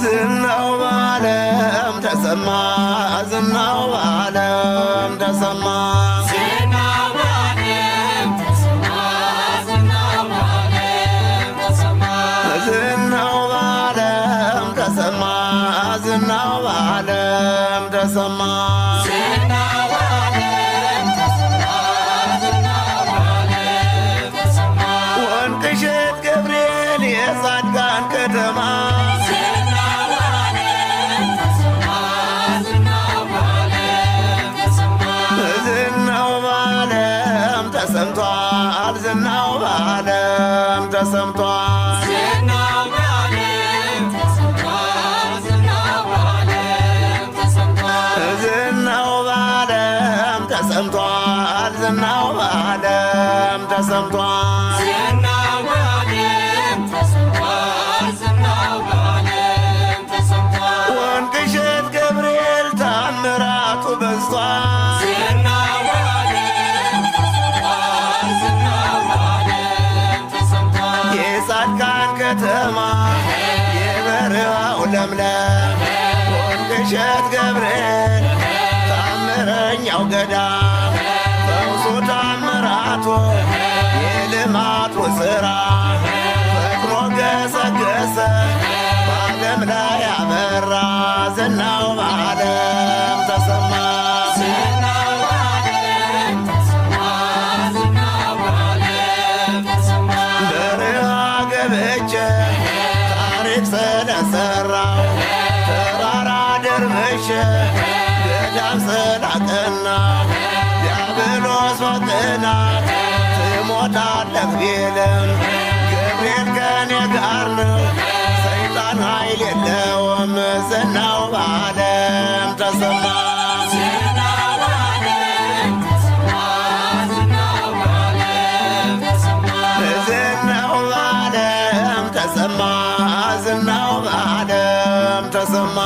ዝናው በዓለም ተሰማ፣ ዝናው በዓለም ተሰማ፣ ዝናው በዓለም ተሰማ፣ ዝናው በዓለም ተሰማ። ወንቅሸት ገብርኤል የጻድቃን ከተማ፣ ዝናው በዓለም ተሰምቷል፣ ዝናው በዓለም ተሰምቷል፣ ዝናው በዓለም ተሰምቷል፣ ዝናው በዓለም ተሰምቷል። ወንቅሸት ገብርኤል ታምራቱ በዝቷል። የጻድቃን ከተማ የበረሃው ለምለም ወንቅሸት ገብርኤል ታምረኛው ገዳም፣ ፈውሱ ታምራቱ የልማቱ ሥራ ፈጥኖ ገሰገሰ በዓለም ላይ አበራ፣ ዝናው በዓለም ተሰማ። በረሃ ገብቼ ታሪክ ስለሰራው፣ ተራራ ደርምሼ ገዳም ስላቀና፣ ዲያብሎስ በቅናት ትሞታለህ ቢልም ገብርኤል ከኔ ጋር ነው፣ ሰይጣን ኃይል የለውም። ዝናው በዓለም ተሰማ። ዝናው በዓለም ተሰማ፣ ዝናው በዓለም ተሰማ።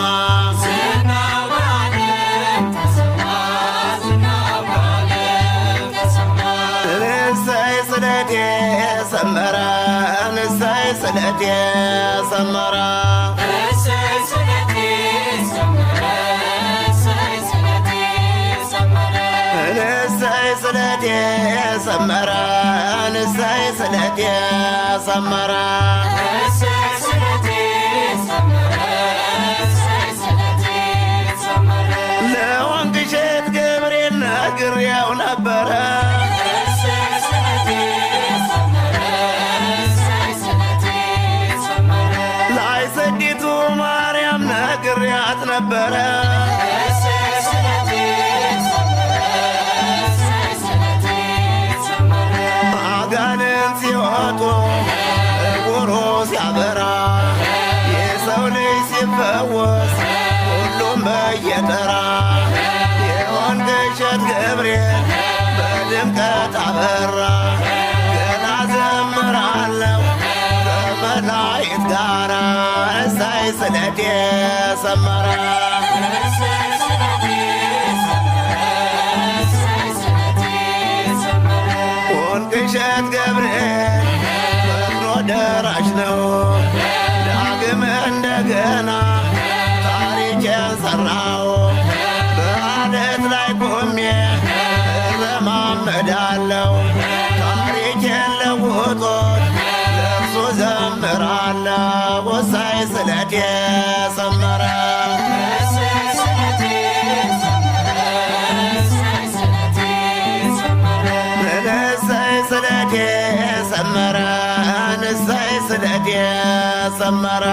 እሰይ ስለቴ ሰመረ፣ እሰይ ስለቴ ሰመረ፣ እሰይ ስለቴ ሰመረ፣ እሰይ ስለቴ ሰመረ። ለወንቅሸት ገብርኤል ነግሬው ነበረ፣ ላይ ሰዲቱ ማርያም ነግሬያት ነበረ። አጋንንት ሲወጡ ዕውሩ ሲያበራ የሰው ልጅ ሲፈወስ ሁሉም በየተራ የወንቅሸት ገብርኤል በድምቀት አበራ። ገና ዘምራለሁ ከመላእክት ጋራ፣ እሰይ ስለቴ ሰመረ። ወንቅሸት ገብርኤል ፈጥኖ ደራሽ ነው። ዳግም እንደገና ታሪኬን ሰራው። በአለት ላይ ቆሜ እረማመዳለሁ። ታሪኬን ለውጦት ለእርሱ ዘምራለሁ። እሰይ ስለቴ ሰመረ። እሰይ ስለቴ ሰመረ፣ እሰይ ስለቴ ሰመረ።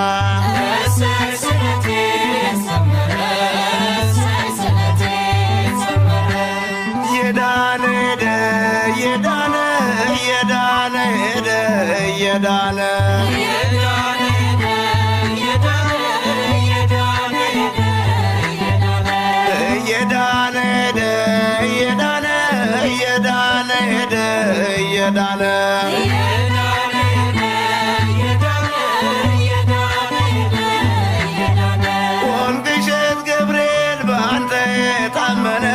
የዳነ ሄደ የዳነ የዳነ ሄደ የዳነ የዳነ ሄደ የዳነ የዳነ ሄደ የዳነ። ወንቅሸት ገብርኤል በአንተ የታመነ፣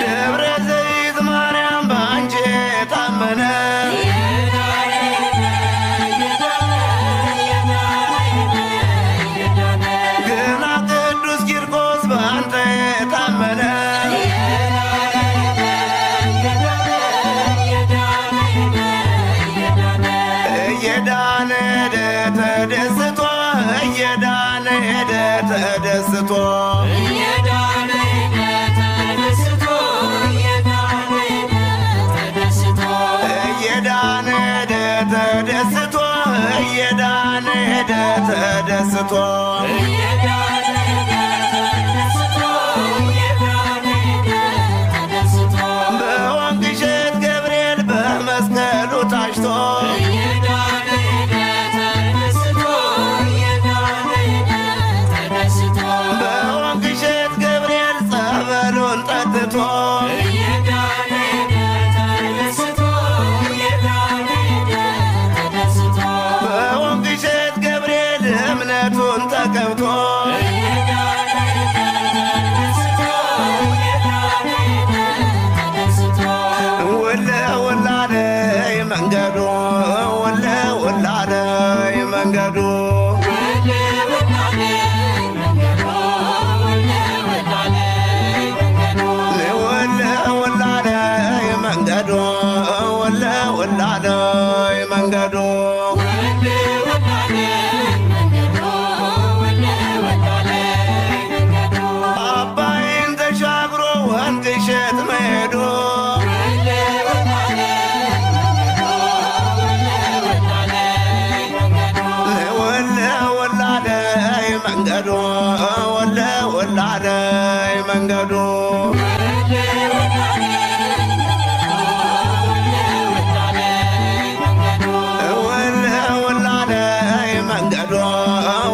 ደብረ ዘይት ማርያም በአንቺ የታመነ፣ ተደስቶ በወንቅሸት ገብርኤል በመስቀሉ ታሽቶ በወንቅሸት ገብርኤል ጸበሉን ጠጥቶ በወንቅሸት ገብርኤል እምነቱን ተቀብቶ ውል ውላለይ መንገዱ ውል ውላለይ መንገዱ ውል ውላለይ መንገዱ ውል ውላለይ መንገዱ አባይን ተሻግሮ ወንቅሸት መሄዱ ውል ውላለይ መንገዱ ውል ውላለይ መንገዱ ውል ውላለይ መንገዱ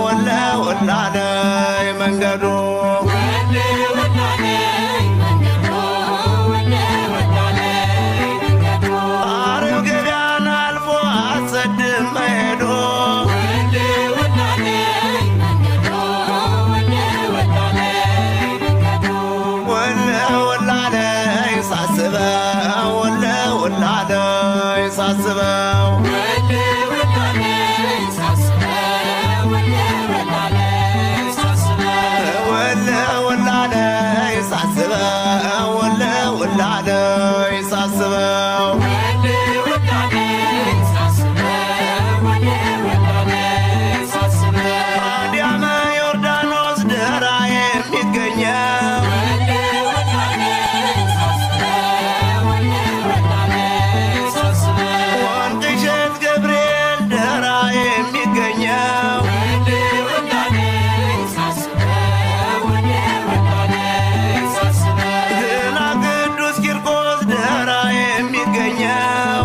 ውል ውላለይ መንገዱ አርብ ገበያን አልፎ አሰድም መሄዱ ውል ውላለይ ሳስበው ውል ውላለይ ሳስበው ውል ውላለይ ሳስበው ውል ውላለይ ሳስበው አዲያመ ዮርዳኖስ ደራ የሚገኘው ወንቅሸት ገብርኤል ደራ የሚገኘው ግና ቅዱስ ቂርቆስ ደራ የሚገኘው